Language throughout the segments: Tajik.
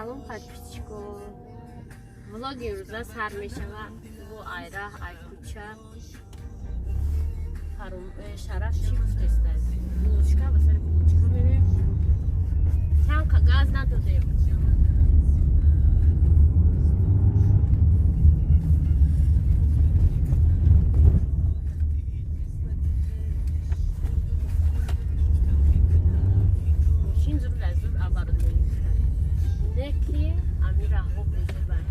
Салом, подписчико. Влоги имрӯза сар мешавад бо айраҳ, ай кӯча. Шараф чӣ гуфтеста? Булочка, ба сари булочка мерем. Чанд газ надодем. Мошин зур зур оборот мегирифт. Не ки ами раҳҳо безурбанд.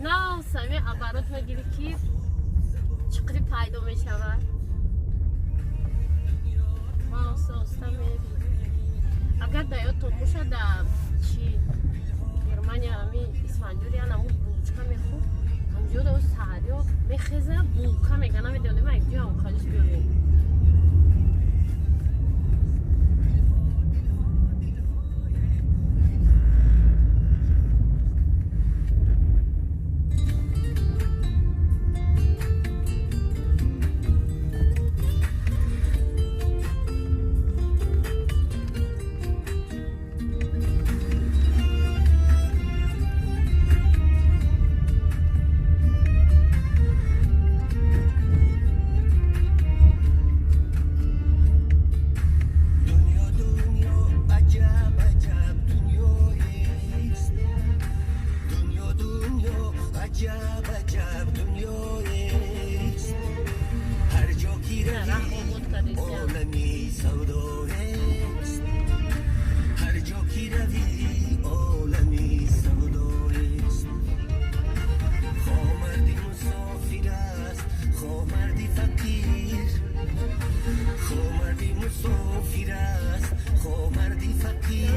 На сами оборот мегирӣ, ки чиқри пайдо мешавад. Ма оста оста мерем. Агар дар ёдтон бошад, дар чи Германия ами Исфандиёр яна ҳамун булочка мехӯрд. Ҳамҷо да саҳариё мехеза, булка мега, намедонем як ҷо ҳам халис биёрем. Дунё, дунё, аҷаб аҷаб дунёест. Дунё, дунё, аҷаб аҷаб дунёест. Ҳар ҷо ки Раҳ равӣ, обод кардесиям. олами савдоест. Ҳар ҷо ки равӣ, олами савдоест. Хоҳ марди мусофир аст, хоҳ марди фақир. Хоҳ марди мусофир аст, хоҳ марди фақир.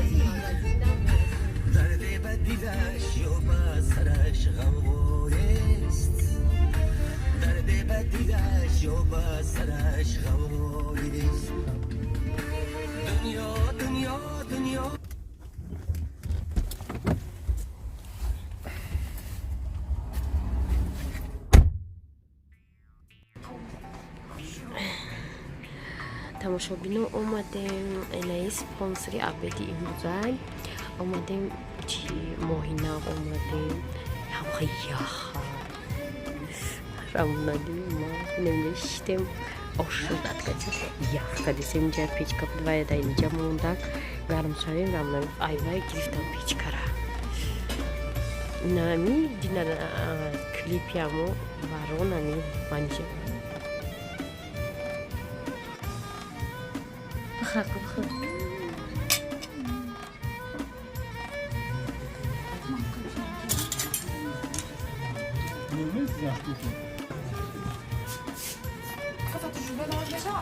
Дарде ба дилаш ё ба сараш ғавғоест. Дарде ба дилаш ё ба сараш ғавғоест. Дунё, дунё, дунё. Тамошобино, омадем, инаи спонсори обеди имрӯзай. Омадем чи, моҳи нав омадем, ҳамха яха рамонадим. Ма намешитем, ош шуд, кача ях кадисем. Инҷа печка буд, вай да инҷа мондак, гарм шавем. Рамона айвай гирифтам печкара. Нами дина клипямо варонами манҷа. Бихак, бихак. Не за штуку. Attends, je vais dans déjà.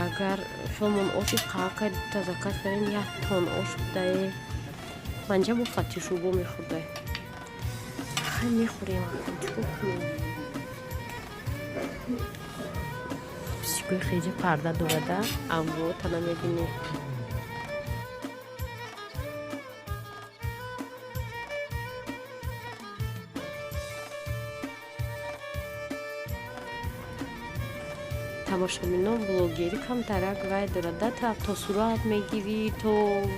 Агар шомон оши қаака та заказ кардем, як тон ош будае. Манҷа бо фатишубо мехӯрдай. Хай, мехӯрем, чикор кунем? Псикои хеҷа парда дорада, амво тана мебинӣ. Тамошобино, блогерӣ камтарак вай дорада, то сурат мегирӣ, то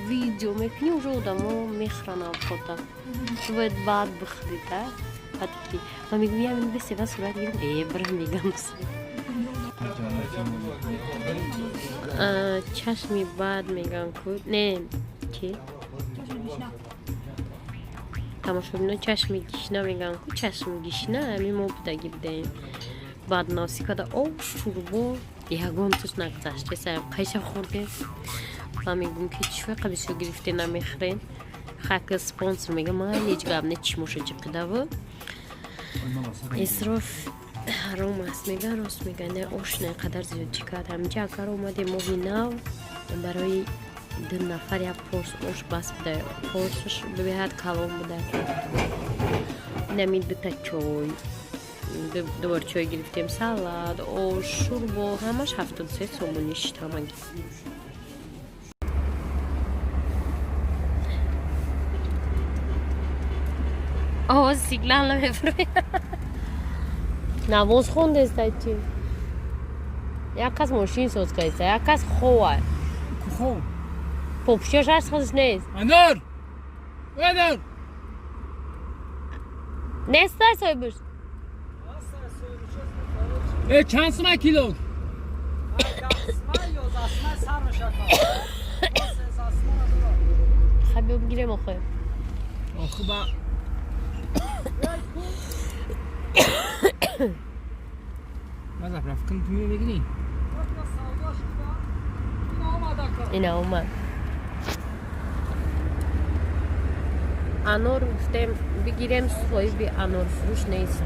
видео мекунӣ, уже одамо мехӯранд авқота. Ту бояд баъд бихӯрӣ да. Баъд ки ма мегӯм, я бесева сурат гирам, э, бир мегам. Чашми бад меган ку, не чи, тамошобино, чашми гишна меган ку, чашми гишна ҳами мо будагӣ будаем. Бадносӣ када, об, шӯрбо ягон туз нагузаште, саям қайша хӯрдем. Ма мегӯм, ки чӣ файқа бисёр гирифте, намехӯрем? Хака спонсор мега, ман ҳеҷ гап не, чимоша ҷиқидаву исроф ҳаром аст, мега. Рост мега, не ош на қадар зиёд чӣ кард. Ҳаминҷа агар омадем, моҳи нав барои ду нафар як порс ош бас буда. Порсаш беҳад калон буда. Инами дута чой, дубор чой гирифтем, салат, ош, шӯрбо, ҳамаш 73 сомонӣ шид ҳамагӣ. Овози сигнал намефурӯяд. Намоз хондеста чи? Як кас мошин соз кардиста, як кас хова. Хов. Попушёш ҳаст, худаш нест. Анор! Анор! Нестай соҳибаш. Э, чанд сума кило? Хай биё бигирем охе. Охи ба Ма заправка ту мегирӣ? Ина омад. Анор гуфтем бигирем, соҳиби анорфурӯш нест.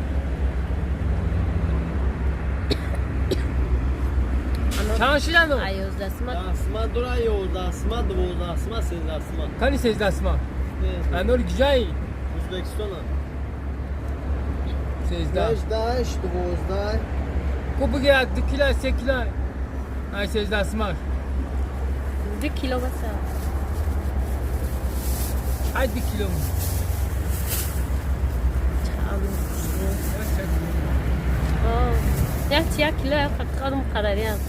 Чанд шид анор? А 11 сума. 10 сума дура, 11 сума, 12 сума, 13 сума. Кани 13 сума? Анор гиҷаи? Ӯзбекистона. 13. 18, 12. Ку бигирад 2 кило, 3 кило. Ай 13 сума. 2 кило баса. Ай 2 кило. Ча анор. Як чи 1 кило як фақат муқаррариам.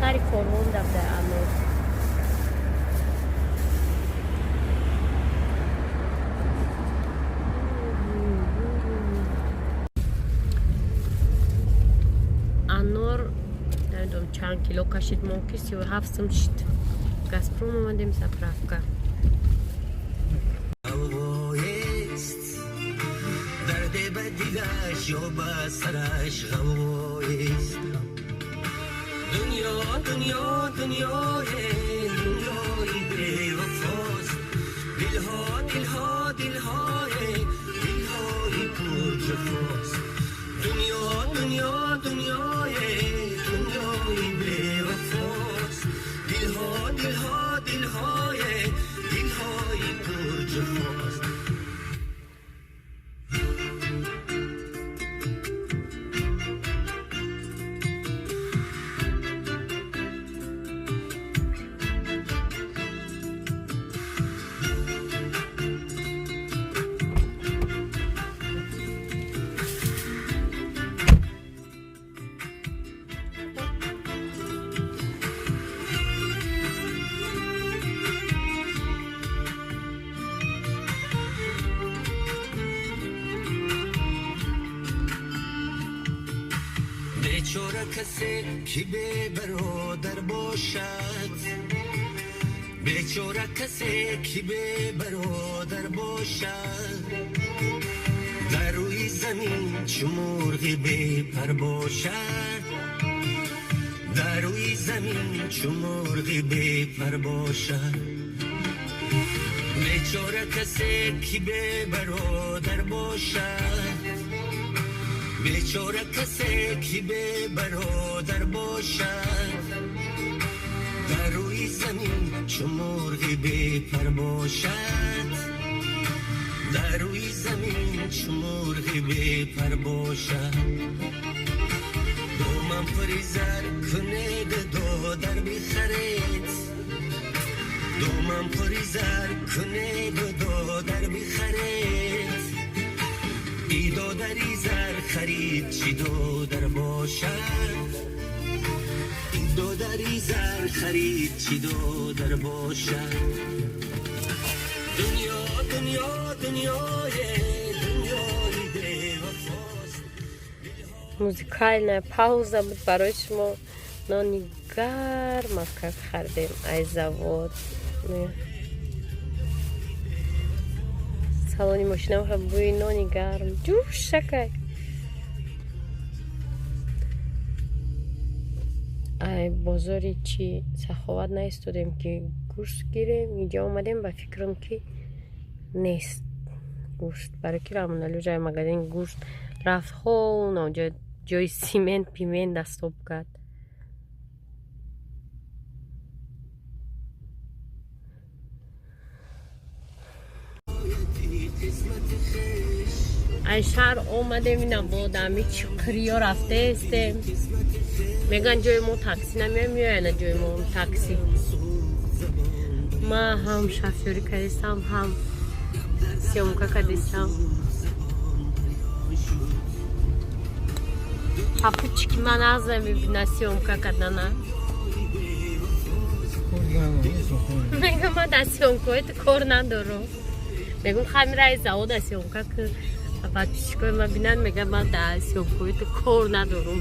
Сари корвон давда анор. Анор намедонам чанд кило кашид мо, ки 37 сум шид. Газпром омадем, заправка. Ғавғоест дарде ба дилаш ё ба сараш ғавғоест. Дунё, дунё, дунёе, дунёи бевафост. Дилҳо, дилҳо, дилҳое, дилҳои пурҷафост. Дунё, дунё, дунёе, дунёи бевафост. Дилҳо, дилҳо, дилҳое, дилҳои пурҷафост. Бечора касе ки бебародар бошад, бечора касе ки бебародар бошад, дар рӯи замин чу мурғи бепар бошад, дар рӯи замин чу мурғи бепар бошад. Бечора касе ки бебародар бошад, бечора касе ки бебародар бошад, дар рӯи замин чу мурғи бепар бошад, дар рӯи замин чу мурғи бепар бошад. Доман пури зар кунед, додар бихаред, доман пури зар кунед, додар бихаред. И додари зар харид чӣ додар бошад, и додари зар харид чӣ додар бошад. Дунё, дунё, дунёе, дунёи бевафост. Музыкальная пауза буд барои шумо. Нони гармакак хардем ай завод. Салони мошинам бӯи нони гарм ҷӯшакай. Ай бозори чи Саховат наистодем, ки гӯшт гирем. Инҷа омадем, ба фикрам, ки нест гӯшт, барои ки Рамоналӣ ҷои магазин гӯшт рафт, хона ҷои симент пимент дастоб кард. Ай шаҳр омадем, ина бодами чиқириё рафтаестем. Меган ҷои мо такси намеояд, меояд ҷои мо такси. Ма ҳам шофёрӣ кардистам, ҳам съёмка кардистам. Попутчики ман нағз намебина съёмка кардана. Мегам, ман дар съёмкаҳои ту кор надорам. Мегум, хамираи завода съёмка ки подписчикои ман бинанд, мегам, ман дар съёмкаҳои ту кор надорам.